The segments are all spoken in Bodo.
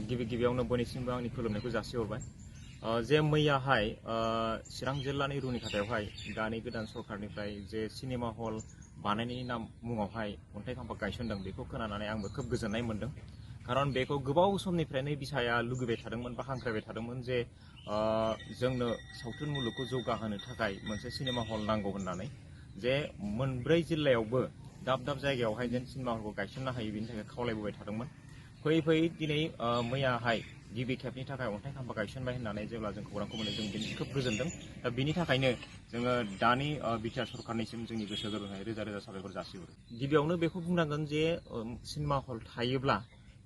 गिबि गिबियावनो बयनिसिमबो आंनि खुलुमनायखौ जासिहरबाय जे मैयाहाय चिरां जिल्लानि रुनिखाथायावहाय दानि गोदान सरकारनिफ्राय जे सिनेमा हल बानायनायनि नाम मुङावहाय अन्थाइ खाम्फा गायसनदों बेखौ खोनानानै आंबो खोब गोजोननाय मोन्दों। खारन बेखौ गोबाव समनिफ्रायनो बिसाया लुगैबाय थादोंमोन बा हांख्रायबाय थादोंमोन जे जोंनो सावथुन मुलुगखौ जौगाहोनो थाखाय मोनसे सिनेमा हल नांगौ होननानै जे मोनब्रै जिल्लायावबो दाब दाब जायगायावहाय जेन सिनेमा हलखौ गायसननो हायो बेनि थाखाय खावलायबोबाय थादोंमोन। फैयै फैयै दिनै मैयाहाय गिबि खेबनि थाखाय अन्थाइ खाम्फा गायसनबाय होननानै जेब्ला जों खौरांखौ मोनो जों दिनै खोब गोजोनदों। दा बिनि थाखायनो जोङो दानि बिटिआर सरकारनिसिम जोंनि गोसो गोरबोनिफ्राय रोजा रोजा साबायखर जासिहरो। गिबियावनो बेखौ बुंनांगोन जे सिनेमा हल थायोब्ला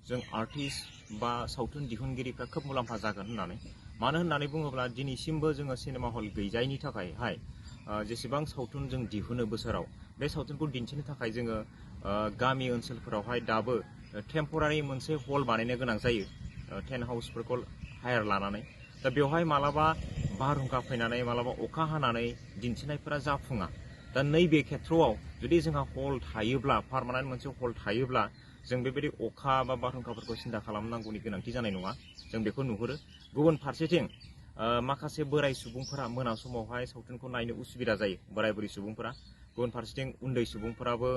जों आर्टिस्ट बा सावथुन दिहुनगिरिफ्रा खोब मुलाम्फा जागोन होननानै। मानो होननानै बुङोब्ला दिनैसिमबो जोङो सिनेमा हल गैजायैनि थाखायहाय जेसेबां सावथुन जों दिहुनो बोसोराव बे सावथुनखौ दिन्थिनो थाखाय जोङो गामि ओनसोलफोरावहाय दाबो टेम्परारि मोनसे हल बानायनो गोनां जायो टेन्ट हाउसफोरखौ हायार लानानै। दा बेवहाय मालाबा बारहुंखा फैनानै मालाबा अखा हानानै दिन्थिनायफोरा जाफुङा। दा नैबे खेथ्रआव जुदि जोंहा हल थायोब्ला पार्मानेन्ट मोनसे हल थायोब्ला जों बेबायदि अखा बा बारहुंखाफोरखौ सिन्था खालामनांगौनि गोनांथि जानाय नङा, जों बेखौ नुहुरो। गुबुन फारसेथिं माखासे बोराय सुबुंफोरा मोना समावहाय सावथुनखौ नायनो उसुबिदा जायो, बोराय बुरै सुबुंफोरा। गुबुन फारसेथिं उन्दै सुबुंफोराबो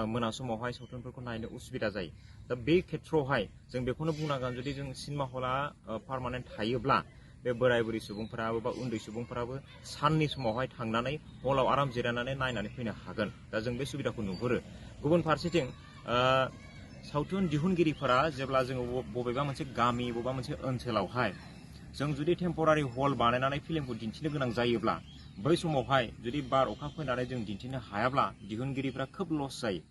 मोना समावहाय सावथुनफोरखौ नायनो उसुबिदा जायो। दा बे खेथ्रआवहाय जों बेखौनो बुंनांगोन जुदि जों सिनेमा हला पार्मानेन्ट थायोब्ला बे बोराय बुरै सुबुंफोराबो बा उन्दै सुबुंफोराबो साननि समावहाय थांनानै हलाव आराम जिरायनानै नायनानै फैनो हागोन। दा जों बे सुबिदाखौ नुहुरो। गुबुन फारसेथिं सावथुन दिहुनगिरिफोरा जेब्ला जोङो बबेबा मोनसे गामि बबेबा मोनसे ओनसोलावहाय जों जुदि टेम्परारि हल बानायनानै फिल्मखौ दिन्थिनो गोनां जायोब्ला बै समावहाय जुदि बार अखा फैनानै जों दिन्थिनो हायाब्ला दिहुनगिरिफ्रा खोब लस जायो।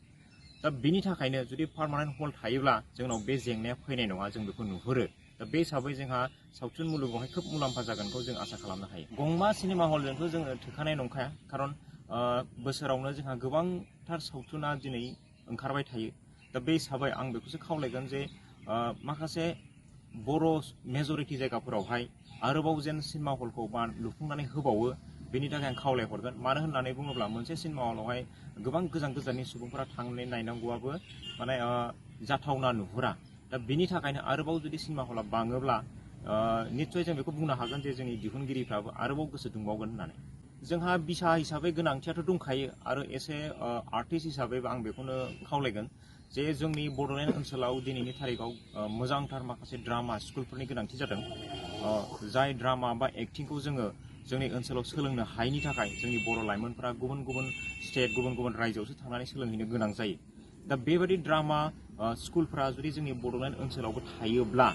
दा बिनि थाखायनो जुदि पार्मानेन्ट हल थायोब्ला जोंनाव बे जेंनाया फैनाय नङा, जों बेखौ नुहुरो। दा बे हिसाबै जोंहा सावथुन मुलुगावहाय खोब मुलाम्फा जागोनखौ जों आसा खालामनो हायो। गंबा सिनेमा हलजोंथ' जोङो थोखानाय नंखाया, खारन बोसोरावनो जोंहा गोबांथार सावथुना दिनै ओंखारबाय थायो। दा बे हिसाबै आं बेखौसो खावलायगोन जे माखासे बर' मेजरिटि जायगाफोरावहाय आरोबाव जेन सिनेमा हलखौ लुफुंनानै होबावो बेनि थाखाय आं खावलायहरगोन। मानो होननानै बुङोब्ला मोनसे सिनेमा हलावहाय गोबां गोजान गोजाननि सुबुंफोरा थांनानै नायनांगौआबो माने जाथावना नुहुरा। दा बिनि थाखायनो आरोबाव जुदि सिनेमा हला बाङोब्ला निस्सय जों बेखौ बुंनो हागोन जे जोंनि दिहुनगिरिफ्राबो आरोबाव गोसो दुंबावगोन होननानै। जोंहा बिसा हिसाबै गोनांथियाथ' दंखायो आरो एसे आर्टिस्ट हिसाबै आं बेखौनो खावलायगोन जे जोंनि बड'लेण्ड ओनसोलाव दिनैनि थारिखआव मोजांथार माखासे ड्रामा स्कुलफोरनि गोनांथि जादों। जाय ड्रामा बा एक्टिंखौ जोङो जोंनि ओनसोलाव सोलोंनो हायैनि थाखाय जोंनि बर' लाइमोनफोरा गुबुन गुबुन स्टेट गुबुन गुबुन रायजोआवसो थांनानै सोलोंहैनो गोनां जायो। दा बेबायदि ड्रामा स्कुलफोरा जुदि जोंनि बड'लेण्ड ओनसोलावबो थायोब्ला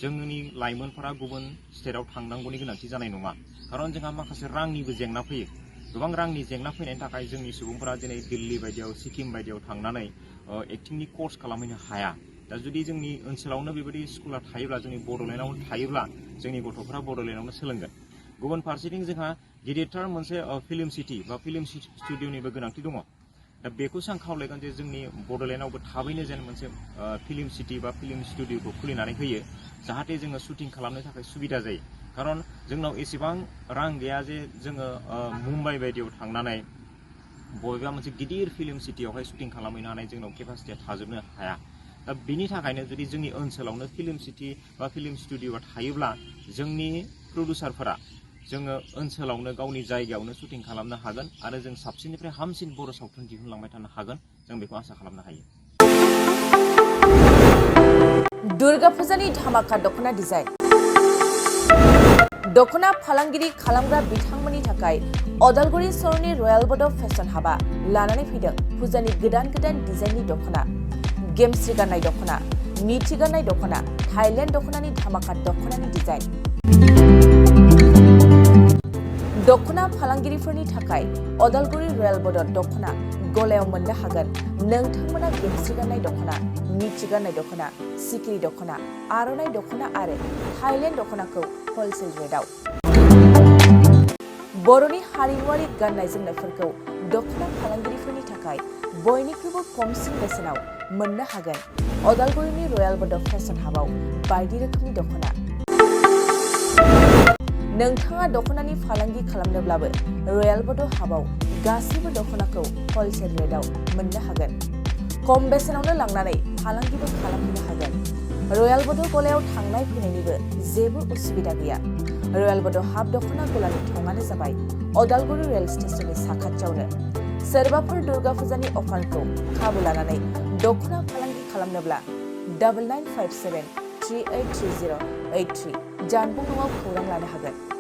जोंनि लाइमोनफोरा गुबुन स्टेटआव थांनांगौनि गोनांथि जानाय नङा। खारन जोंहा माखासे रांनिबो जेंना फैयो। गोबां रांनि जेंना फैनायनि थाखाय जोंनि सुबुंफोरा दिनै दिल्ली बायदियाव सिक्किम बायदियाव थांनानै एक्टिंनि कर्स खालामहैनो हाया। दा जुदि जोंनि ओनसोलावनो बेबायदि स्कुला थायोब्ला जोंनि बड'लेण्डआवनो थायोब्ला जोंनि गथ'फोरा बड'लेण्डआवनो सोलोंगोन। गुबुन फारसेथिं जोंहा गिदिरथार मोनसे फिल्म सिटि बा फिल्म स्टुडिअ'निबो गोनांथि दङ। दा बेखौसो आं खावलायगोन जे जोंनि बड'लेण्डआवबो थाबैनो जेन मोनसे फिल्म सिटि बा फिल्म स्टुडिअ'खौ खुलिनानै होयो, जाहाथे जोङो शुटिं खालामनो थाखाय सुबिदा जायो। खारन जोंनाव एसेबां रां गैया जे जोङो मुम्बाइ बायदियाव थांनानै बबेबा मोनसे गिदिर फिल्म सिटियावहाय शुटिं खालामहैनो हानाय जोंनाव केपासिटिया थाजोबनो हाया। दा बिनि थाखायनो जुदि जोंनि ओनसोलावनो फिल्म सिटि बा फिल्म स्टुडिअ'आ थायोब्ला जोंनि प्रडिउसारफोरा जोङो ओनसोलावनो गावनि जायगायावनो शुटिं खालामनो हागोन आरो जों साबसिननिफ्राय हामसिन बर' सावथुन दिहुनलांबाय थानो हागोन, जों बेखौ आसा खालामनो हायो। दुर्गा फुजानि धामाका दख'ना डिजाइन। दख'ना फालांगिरि खालामग्रा बिथांमोननि थाखाय अदालगुरि सहरनि रयेल बड' फेशन हाबा लानानै फैदों फुजानि गोदान गोदान डिजाइननि दख'ना, गेमस्रि गाननाय दख'ना, मिथि गाननाय दख'ना, थाइलेण्ड दख'नानि धामाका दख'नानि डिजाइन। दख'ना फालांगिरिफोरनि थाखाय अदालगुरि रयेल बड' दख'ना गलायाव मोननो हागोन। नोंथांमोना गेमस्रि गाननाय दख'ना, मिथि गाननाय दख'ना, सिखिरि दख'ना, आर'नाइ दख'ना आरो थाइलेण्ड दख'नाखौ हलसेल रेटआव। बर'नि हारिमुआरि गाननाय जोमनायफोरखौ दख'ना फालांगिरिफोरनि थाखाय बयनिख्रुइबो खमसिन बेसेनाव मोननो हागोन अदालगुरिनि रयेल बड' फेशन हाबाव बायदि रोखोमनि दख'ना। नोंथाङा दख'नानि फालांगि खालामनोब्लाबो रयेल बड' हाबाव गासैबो दख'नाखौ हलसेल रेटआव मोननो हागोन। खम बेसेनावनो लांनानै फालांगिबो खालामहैनो हागोन। रयेल बड' गलायाव थांनाय फैनायनिबो जेबो उसुबिदा गैया। रयेल बड' हाफ दख'ना गलानि थंआनो जाबाय अदालगुरि रेल स्टेशननि साखाथियावनो। सोरबाफोर दुर्गा फुजानि अफारखौ खाबु लानानै दख'ना फालांगि खालामनोब्ला 9957 383083 जानबुं नङाव खौरां लानो हागोन।